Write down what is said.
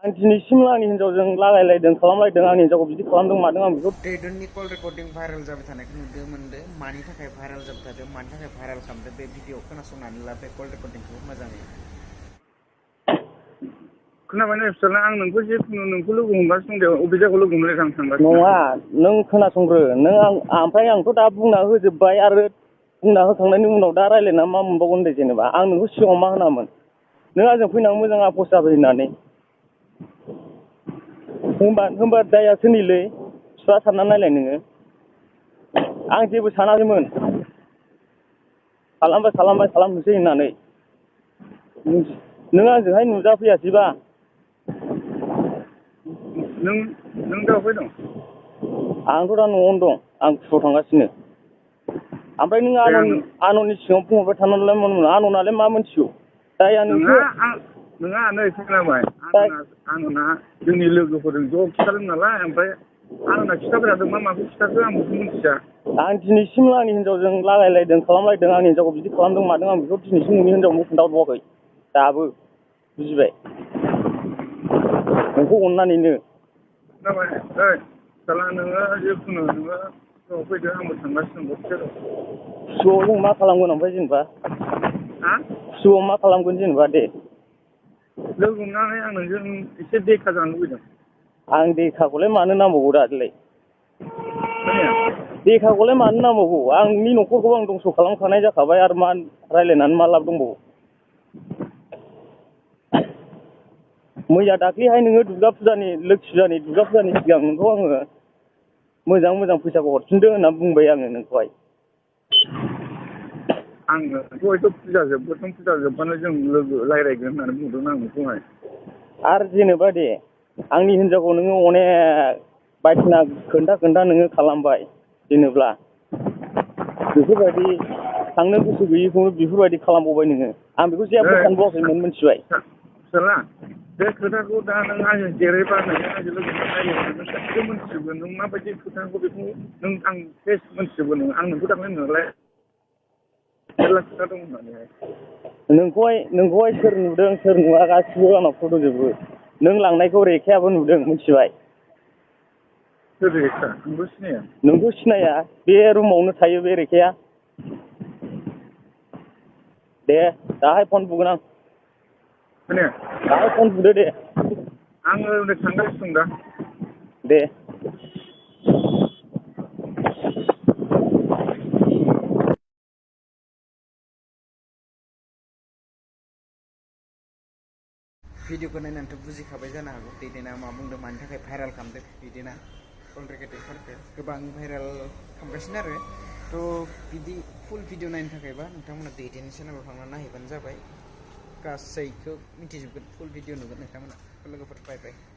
आं दिनैसिम आंनि हिन्जावजों लागायलायदों खालामलायदों आंनि हिन्जावखौ बिदि खालामदों मादों आं बेखौ दैदननि कल रेकर्डिं भाइरेल जाबाय थानायखौ नुदों मोनदों मानि थाखाय भाइरेल जाबाय थादों मानि थाखाय भाइरेल खालामदों बे भिडिअ खोनासंनानै ला बे कल रेकर्डिंखौ मोजाङै खोनाबाय फिसाला आं नोंखौ जिखुनु नोंखौ लोगो हमगासिनो दं अबे जायगायाव लोगो हमलाय आं थांगासिनो नङा नों खोनासंग्रो नों ओमफ्राय आंथ' दा बुंना होजोब्बाय आरो बुंना होखांनायनि उनाव दा रायज्लायना मा मोनबावगोन दे जेनेबा आं नोंखौ सिगाङाव मा होनामोन नों आंजों फैनानै मोजां आफस जाबाय होननानै होनबा दाया सोरनिलै बिफा सानना नायलाय नोङो आं जेबो सानाखैमोन खालामनोसै होननानै नों आंजोंहाय नुजाफैयासैबा नों दा अबहाय दं आंथ' दा न'आवनो दं आं खुसआव थांगासिनो ओमफ्राय नों आनननि सिगाङाव बुंहरबाय थानानैलाय मा मोनो आननालाय मा मोनथिगौ दाया नोंसो नोंहा नै खोनाबाय आनना जोंनि लोगोफोरजों ज' खिथादों नालाय ओमफ्राय आनना खिथाफेराखै माखौ खिथाखो आं बेखौ मिथिया आं दिनैसिम आंनि हिन्जावजों लागायलायदों खालामलायदों आंनि हिन्जावखौ बिदि खालामदों मादों आं बेखौ दिनैसिम नोंनि हिन्जावनो खोन्थाहरबावाखै दाबो बुजिबाय नोंखौ अननानैनो खोनाबाय ओइ फिसाला नोङो जिखुनु नोङो न'आव फैदो आंबो थांगासिनो दं दसे खुसुआव जों मा खालामगोन ओमफ्राय जेनेबा हा खुसुआव मा खालामगोन जेनेबा दे लोगो हमनानै आं नोंजों एसे देखा जानो लुबैदों आं देखाखौलाय मानो नांबावगौ दालाय देखाखौलाय मानो नांबावगौ आंनि न'खरखौ आं दंस' खालामखानाय जाखाबाय आरो मा रायज्लायनानै मा लाब दंबावो मैया दाख्लैहाय नोङो दुर्गा फुजानि लोखि फुजानि दुर्गा फुजानि सिगां नोंखौ आङो मोजां फैसाखौ हरफिनदो होनना बुंबाय आङो नोंखौहाय आङो हयथ' फुजा जोब्बानो जों लोगो रायज्लायगोन होननानै बुंदों आं नोंखौहाय आरो जेनेबा दे आंनि हिन्जावखौ नोङो अनेक बायदिसिना खोन्था नोङो खालामबाय जेनेब्ला बेफोरबायदि थांनो गोसो गैयैखौनो बेफोरबायदि खालामबावबाय नोङो आं बेखौ जेबो सानबावाखैमोन मिथिबाय फिसाला बे खोथाखौ दा नों आंजों जेरैबा नोङो आंजों लोगोसे रायज्लायगोन नों गासिबो मोनथिजोबगोन नों माबायदि खोथाखौ बेखौ नों आं फेस मोनथिजोबगोन नों आं नोंखौ दाख्लै नोंलाय मेरला खोथा दं होननानैहाय नोंखौहाय सोर नुदों सोर नुवा गासिबो आंनाव फट' दंजोबो नों लांनायखौ रेखायाबो नुदों मिथिबाय सोर रेखा नोंखौ सिनाया नोंखौ सिनाया बे रुमावनो थायो बे रेखाया दे दाहाय फन बुगोन आं खोनाया दाहाय फन बुदो दे आङो नै थांगासिनो दं दा दे भिडिअखौ नायनानैथ' बुजिखाबाय जानो हागौ दैदेना मा बुंदों मानि थाखाय भाइरेल खालामदों दैदेना कल रेकर्डिंफोरखौ गोबां भाइरेल खालामगासिनो आरो थ' बिदि फुल भिडिअ नायनो थाखायबा नोंथांमोना दैदेननि चेनेलाव थांना नायहैबानो जाबाय गासैखौ मिथिजोबगोन फुल भिडिअ नुगोन नोंथांमोना लोगोफोर बाय बाय